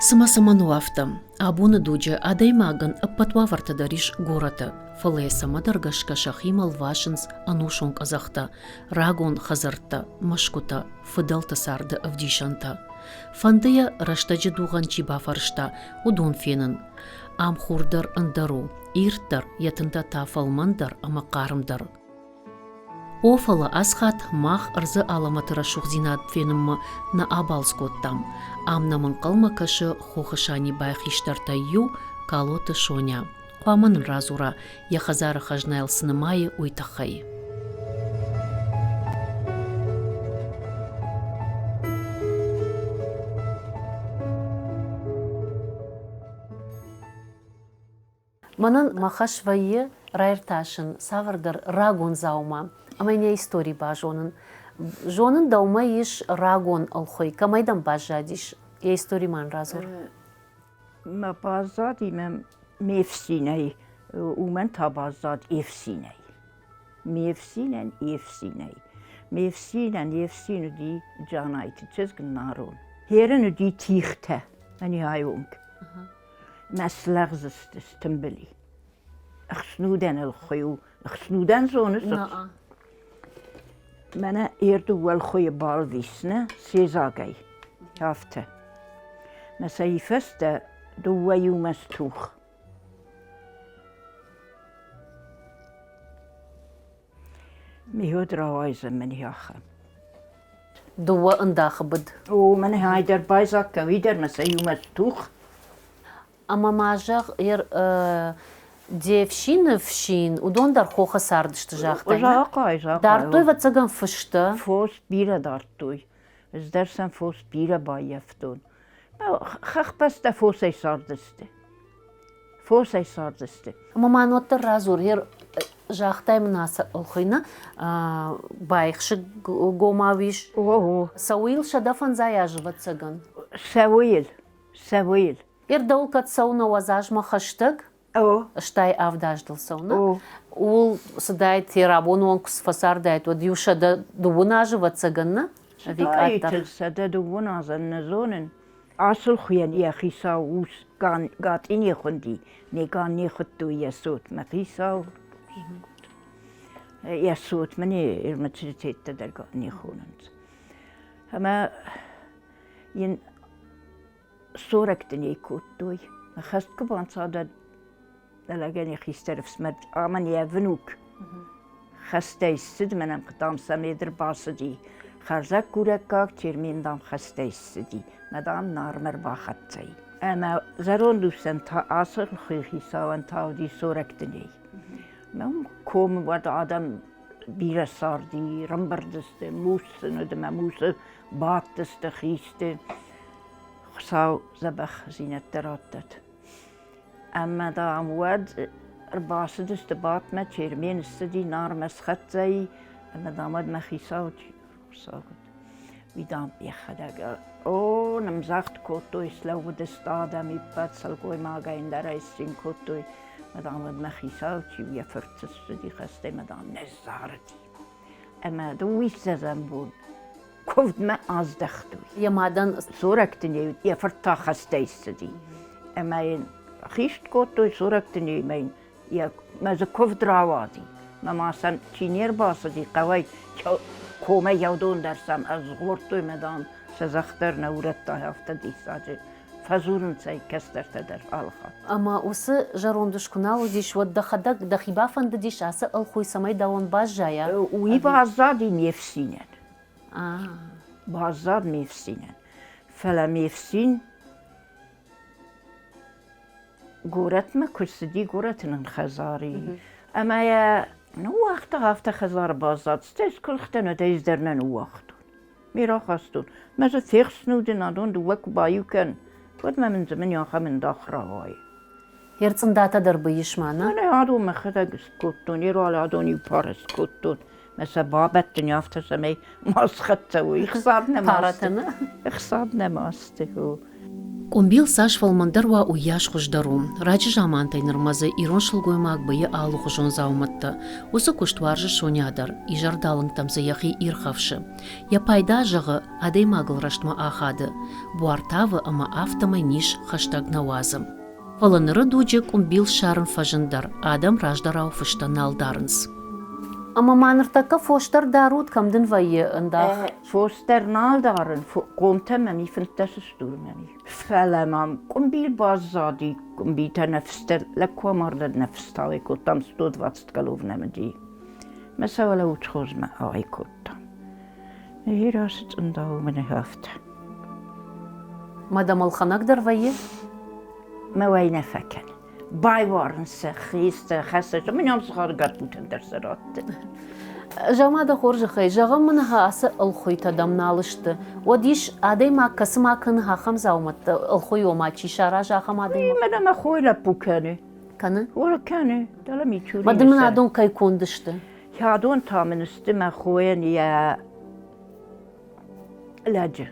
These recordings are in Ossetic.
Цымӕ цӕмӕн у афтӕ? Абоны дуджы адӕймагӕн ӕппӕт уавӕртӕ дӕр ис горӕты, фӕлӕ йӕ цӕмӕдӕр гӕсгӕ сӕхимӕ лвасынц ӕнусон къӕдзӕхтӕ, рагон хӕдзӕрттӕ, мӕсгуытӕ, фыдӕлты царды ӕвдисӕнтӕ. Фӕнды йӕ, рӕстӕджы дугъӕн чи бафарста, уыдон фенын. Ам хур дӕр ӕндӕр у, ирддӕр, йӕ тынтӕ та фӕлмӕндӕр ӕмӕ хъармдӕр. О, фӕлӕ асхат мах ӕрдзы алӕмӕты рӕсугъддзинад фенынмӕ нӕ абалц кодтам. Ам нӕм ӕнхъӕлмӕ кӕсы хохы Санибайы хистӕртӕй иу, Калоты Соня. Хъуамӕ нын радзура, йӕ хӕдзары хӕзнайыл цы нымайы, уый тыххӕй. Мӕнӕн мӕ хӕс вӕййы раиртасын цавӕрдӕр рагон дзаума ӕмӕ йын йӕ истори базонын. Зонын, дӕумӕ ис рагон ӕлхуый. Кӕмӕй дӕм баззадис? Йӕ истори ма радзур. Мӕ баззади мӕм ме фсинӕй, уымӕн та баззад йе фсинӕй. Ме фсинӕн йе фсинӕй. Ме фсинӕн йе фсин уыди Джанайты чызг Нарон. Херын уыди тигътӕ, ӕниай онг. Мӕ слӕгъз сты, стымбыли. Ӕхснудӕн ӕлхуый у. Ӕхснудӕн зоныс? Мӕнӕ ерду уӕлхуйы балвис, нӕ сезагӕй. Афтӕ. Мӕ сӕ фӕстӕ дыууӕ иумӕ стух. Миход рауайдзӕн мӕн ахӕм. Дыууӕ ӕндахы быд. О, мӕнӕ ай дӕр байдзаг кӕн, уый дӕр мӕ сӕ иумӕ стух. Ӕмӕ ма зӕгъ, де фсины фсин, уыдон дӕр хохы цардысты, загътай? Захъай, захъай. Дардтой, ӕвӕццӕгӕн, фыстӕ? Фос бирӕ дардтой. Ӕз дӕр сӕм фос бирӕ баййӕфтон. Хӕхбӕстӕ фосӕй цардысты. Фосӕй цардысты. Ӕмӕ ма уӕддӕр радзур, загътай мын ацы ӕлхуыйны байхсыггомау ис. О, Цӕуыл 150 азы, ӕвӕццӕгӕн? Цӕуыл, цӕуыл. Ир дӕуыл кӕд цӕуы 90 азмӕ хӕстӕг, стай авд аздыл цӕуы, ууыл цыдаид, йӕ рабоны онг куы фӕцардаид, уӕд иу 120 азы, ӕвӕццӕгӕн, нӕ? Ӕви къаддӕр? 120 азӕн нӕ зонын. Ацы хуыйӕн йӕ хицау ус Гатъине хуынди, Неган не хуыдтой йӕ цот, мӕ хицау йӕ цот мын ирмӕцитеттӕ дӕр не хонынц. Ӕмӕ йын сорӕгты не кодтой. Хӕст куы банцад, лӕгӕн йӕ хистӕр ӕфсымӕр амӕн йӕ внук хӕстӕй ссыд, мӕнӕн дам Самедр бацыди. Хӕрзаг курӕггаг Чермен, дам, хӕстӕй ссыди, мӕ, дам, Нармӕ ӕрбахӕццӕ и. Ӕмӕ зӕронд усӕн та ацы хицауӕн та уыди сорӕгты ней. Мӕ уым комы уӕд адӕм бирӕ царди, рӕмбырд сты, мус сын уыд ӕмӕ мусы бадтысты, хисты. Хуыцау дзӕбӕхдзинӕдтӕ раттӕд. Ӕмӕ, дам, уӕд ӕрбацыдысты бадтмӕ, Чермен ссыди, Нармӕ схӕццӕ и, ӕмӕ, дам, уӕд мӕ хицау Хуыцау уый, дам, йӕхӕдӕг, о, нымдзагъд кодтой, слӕууыдысты адӕм, иппӕт сылгоймагӕй ӕндӕрӕй сцин кодтой. Ӕмӕ, дам, уӕд мӕ хицау чи у, йӕ фырт ссыди хӕстӕй, ӕмӕ, дам, ныззарыди. Ӕмӕ дыууиссӕдзӕм бон куывдмӕ аздӕхтой. Йӕ мадӕн Сорӕгты не йӕ фырт та хӕстӕй ссыди. Ӕмӕ йын хист кодтой Сорӕгты ӕмӕ йын йӕ мӕ дзы куывд рауади. Мӕ ма сӕм чи не рбацыди хъӕуӕй, комӕй уыдон дӕр сӕм ӕзгъордтой мӕ, дам, сӕ зӕхх дӕр нӕ урӕдта, афтӕ диссаджы фӕдзурынц ӕй кӕстӕртӕ дӕр алы хатт. Ӕмӕ уыцы зӕронд ус куы нал уыдис, уӕд дӕхӕдӕг дӕхи бафӕндыдис ацы ӕлхуый, цӕмӕй дӕуӕн баззайа? Уый баззади ме фсинӕн. Баззад ме фсинӕн. Фӕлӕ ме фсин горӕтмӕ куы цыди, горӕты нын хӕдзар и, ӕмӕ йӕ ныууагъта, афтӕ хӕдзары баззад. Стӕй скуылхтӕн, уӕд ӕз дӕр нӕ ныууагътон. Ме рахастон. Мӕ дзы фехснудын, адон дыууӕ куы баиу кӕн, уӕд мӕ мын дзы мын ахӕм ӕндах рауайы. Йе рцъындатӕ дӕр быйыс ма, нӕ? Мӕнӕ адон мӕхӕдӕг скодтон, йе руал адон иу пар скодтон. Мӕ сӕ бабӕттын афтӕ, цӕмӕй ма схӕццӕ уой. Ӕхсад нӕма сты. Ӕхсад нӕма сты. Къуымбил цас фӕлмӕндӕр уа, уыйас хуыздӕр у. Раджы замантӕй нырмӕ дзы ирон сылгоймаг быйы алыхуызон дзаумӕттӕ. Уыцы куыст уарзы Соня дӕр, изӕрдалынгтӕм дзы йӕхи ирхӕфсы. Йӕ пайда, зӕгъы, адӕймагыл рӕстмӕ ахады, буар тавы ӕмӕ афтӕмӕй низ хӕстӕг нӕ уадзы. Фӕлӕ ныры дуджы къуымбил ссарын фӕзындӕр, адӕм раздӕрау фыстӕ нал дарынц. Ӕмӕ ма ныртӕккӕ фос дӕр дарут, кӕм дын вӕййы ӕндах? Фос дӕр нал дарын, хъомтӕ мӕм и, 15 стур мӕм и. Фӕлӕ мӕм къуымбил баззади, къуымбитӕ нӕфстӕ, лӕг куы амардӕд нӕфстауӕй кодтам 120 голов нӕм уыди. Мӕ сӕ уӕлӕ учхозмӕ ауӕй кодтам. Гъер ацы цъындауы мӕнӕ афтӕ. Мадам ӕлхӕнӕг дӕр вӕййы? Мӕ уӕй нӕ фӕкӕны. Байуарын сӕ, хистӕ, хӕссы, мын ам сыхаг гӕппутӕн дӕр сӕ ратты. Зӕгъ-ма дӕ хорзӕхӕй, зӕгъӕм мын ацы ӕлхуыйтӕ дӕм нал сты, уӕд ис адӕймаг, кӕцы ма кӕны ахӕм дзаумӕттӕ, ӕлхуый ома чи сараза, ахӕм адӕймаг? Мӕнӕ мӕ хой лӕппу кӕны. Кӕны? О, кӕны. Дӕлӕ Мичурины. Мӕ дын мын адон кӕй конд сты? Адон та мын сты мӕ хойӕн йӕ лӕджы,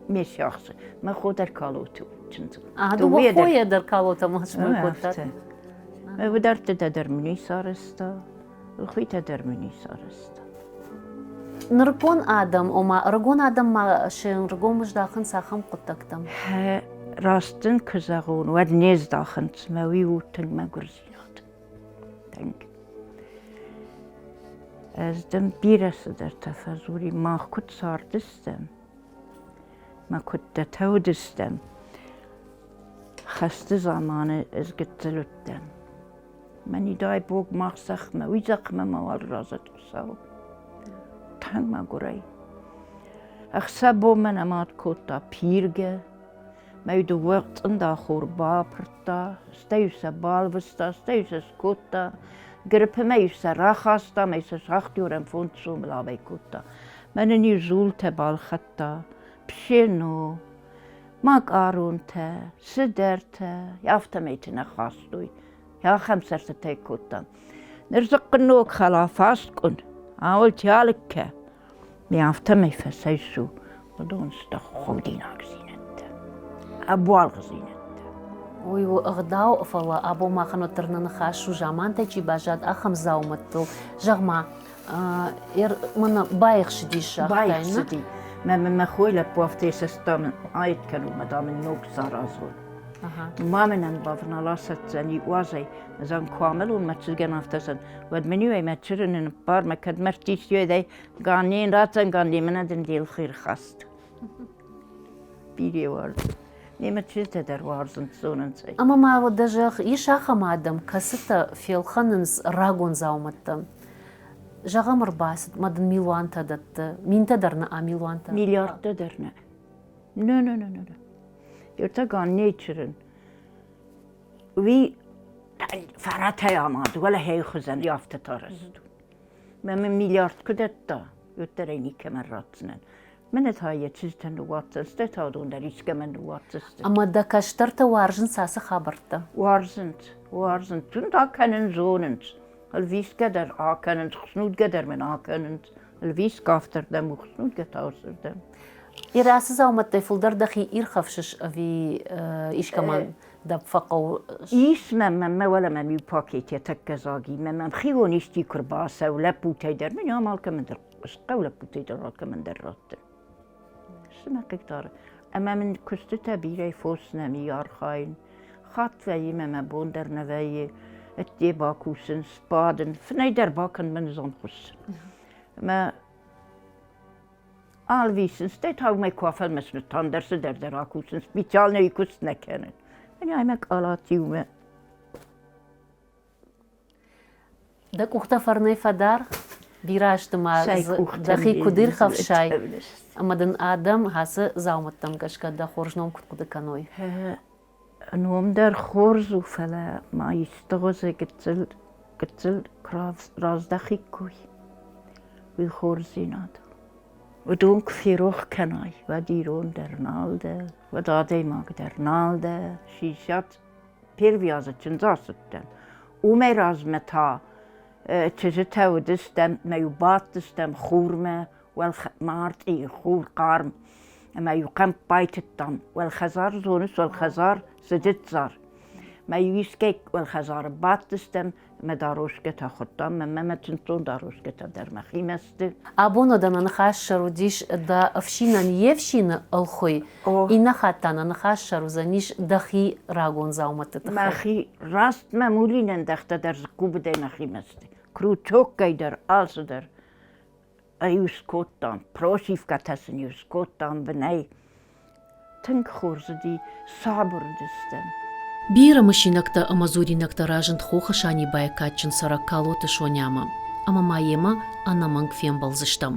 ме сиахсы. Мӕ хо дӕр Калоты у чындз. А, дыууӕ хойӕ дӕр Калотӕ ма смой кодтат? Уыдӕрттӕ дӕр мын ницы арӕзта, хуыйтӕ дӕр мын ницы арӕзта. Нырыккон адӕм, ома ӕрыгон адӕм ма се ргом здахынц ахӕм хъуыддӕгтӕм? Раст дын куы зӕгъон, уӕд не здахынц, мӕ уый у тынг мӕгуырдзинад. Тынг. Ӕз дын бирӕ цыдӕртӕ фӕдзурин, мах куыд цардыстӕм, мӕ куыдтӕ уыдыстӕм. Хӕсты заманы ӕз гыццыл уыдтӕн. Мӕ нидай бог мах зӕхмӕ, уый зӕхмӕ мауал разӕд Хуыцау. Тынг мӕгуырӕй. Ӕхсӕв-бонмӕ нӕ мад кодта пиргӕ, мӕ дыууӕ цъындахор бапырдта, стӕй сӕ балвыста, стӕй сӕ скодта, гриппымӕ сӕ рахаста, мӕ сӕ шахтерӕн фондз сомы лавӕй кодта. Мӕнӕн иу дзултӕ балхӕдта, пшено, макъаронтӕ, цыдӕртӕ, афтӕмӕйты нӕ хастой. Ахӕм цӕстытӕ кодтам. Ныр дзыхъхъынног хӕлаф аскъуын, ауыл тиалыккӕ. Ме афтӕмӕй фӕцӕйцу, уыдон сты худинагдзинӕдтӕ, ӕбуалгъдзинӕдтӕ. Уый у ӕгъдау, фӕлӕ абон махӕн уӕддӕр нӕ ныхас у, замантӕй чи баззад, ахӕм дзаумӕттыл. Зӕгъ-ма, мӕнӕ баихсыдис, загътай, Баихсыди. Мӕ мӕ хой лӕппу афтӕ сӕста мын айд кӕнун, мӕ дам ын ног саразон. Ма мӕнӕн бавнала сӕтдзӕни уазӕй, зӕн куы амӕлон мӕ чызгӕн афтӕ зӕн, уӕд мын иуӕй мӕ чырыны ныппар, мӕ кӕд мӕрдти сиуӕй ганнен ратдзӕн, ганне мӕнӕ дын де лхы рхаст. Бирӕ уарзын. Немӕ чызджытӕ дӕр уарзынц, зонынц ӕй. Ӕмӕ ма уӕдӕ зӕгъ, ис ахӕм адӕм, кӕцытӕ фелхӕнынц рагон дзаумӕттӕ. Зӕгъӕм, ӕрбацыд мӕ дын милуантӕ дӕтты, минтӕ дӕр нӕ, а милуантӕ. Миллиардтӕ дӕр нӕ. Нӕ, нӕ, нӕ, нӕ. Ертаган не чырын. Уый фӕрӕтӕй амад, уӕлӕхӕй хуызӕн афтӕ тарӕзт. Мӕ мын миллиард куы дӕтта, уӕддӕр ӕй никӕмӕн ратдзынӕн. Мӕнӕ та йӕ чызджытӕн ныууадздзӕн, стӕй та уыдон дӕр искӕмӕн ныууадздзысты. Ӕмӕ дӕ кӕстӕртӕ уарзынц ацы хабӕрттӕ? Уарзынц, уарзынц. Зынд акӕнын зонынц. Ӕлвисгӕ дӕр акӕнынц, хснудгӕ дӕр мын акӕнынц. Ӕлвисгӕ афтӕрдӕм у, хснудгӕ та уыцырдӕм. Ирӕ, ацы дзаумӕттӕй фылдӕр дӕхи ирхӕфсыс ӕви искӕмӕн дӕ фӕхъӕуы? Ис мӕм, мӕ уӕлӕ мӕм иу пакет йӕ тӕккӕ дзаг и. Мӕм хион исчи куы рбацӕуы лӕппутӕй дӕр, мын ам алкӕмӕн дӕр хъӕуы лӕппутӕй дӕр алкӕмӕн дӕр радты. Цы мӕ хъыгдары? Ӕмӕ мын куыстытӕ бирӕ фос нӕм и архайын. Хатт вӕййы мӕ мӕ бон дӕр нӕ вӕййы ӕдде бакусын, сбадын, фынӕй дӕр бакӕн мӕ нызон хуыссын. Ӕмӕ алвисынц, стӕй та уымӕй куы афӕлмӕцын, та ӕндӕр цыдӕр дӕр акусынц, специально куыст нӕ кӕнын. Мӕнӕ ӕмӕ къалати уымӕ Дӕ къухтӕ фӕрнӕй фӕдар, бирӕ азты ма дӕхи куыд ирхӕфсай, ӕмӕ дын адӕм ацы дзаумӕттӕм гӕсгӕ дӕ хорз ном куыд хъуыды кӕной. Ном дӕр хорз у, фӕлӕ ма истыгъуызы гыццыл гыццыл куы раздӕхиккой, уый хорздзинад у. Уыдон куы ферох кӕнай, уӕд ирон дӕр нал дӕ, уӕд адӕймаг дӕр нал дӕ, сисат Первый азы чындз ацыдтӕн. Уымӕй размӕ та чызджытӕ уыдыстӕм, мӕ-иу бадтыстӕм хурмӕ, уӕлмартъийы хур хъарм. Ӕмӕ-иу хъӕмп байтыдтам. Уӕлхӕдзар зоныс, уӕлхӕдзар, сыджытдзар. Мӕ-иу искӕй уӕлхӕдзары бадтыстӕм, мӕ дароскӕтӕ хуыдтам, мӕ мӕ чындздзон дароскӕтӕ дӕр мӕхимӕ сты. Абон дӕ нӕ ныхас сӕр уыдис дӕ ӕфсинӕн йе фсины ӕлхуый, иннӕ хатт та нӕ ныхас сӕр уыдзӕнис дӕхи рагон дзаумӕтты тыххӕй. Мӕхи раст мӕ мулинӕн дӕхтӕ дӕр дзыккубыдӕй мӕхимӕ сты. Крючоккӕй дӕр, алцыдӕр. Ӕй скодтам, просивкӕтӕ сын-иу скодтам бынӕй. Тынг хорз уыди, сабыр уыдыстӕм. Бирӕ мысинӕгтӕ ӕмӕ дзуринӕгтӕ разынд Хохы Санибайы кадджын цӕрӕг Калоты Сонямӕ. Ӕмӕ ма йемӕ ӕнӕмӕнг фембӕлдзыстӕм.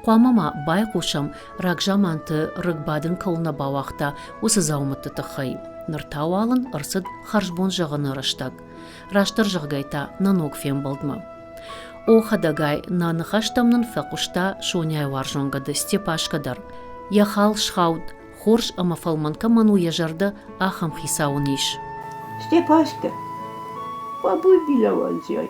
Хъуамӕ ма байхъусӕм, рагзаманты рыг бадын кӕуыл нӕ бауагъта, уыцы дзаумӕтты тыххӕй. Ныр та уал ын ӕрцыд хӕрзбон зӕгъыны рӕстӕг. Растдӕр зӕгъгӕй та нӕ ног фембӕлдмӕ. О, хӕдӕгай, нӕ ныхӕстӕм нын фӕхъуыста Соняйы уарзон гӕды Степашкӕ дӕр. Йӕ хал схауд, хорз ӕмӕ фӕлмӕн кӕмӕн у йӕ зӕрдӕ, ахӕм хицау ын ис. Степашкӕ, бабуй билӕуӕнзиай.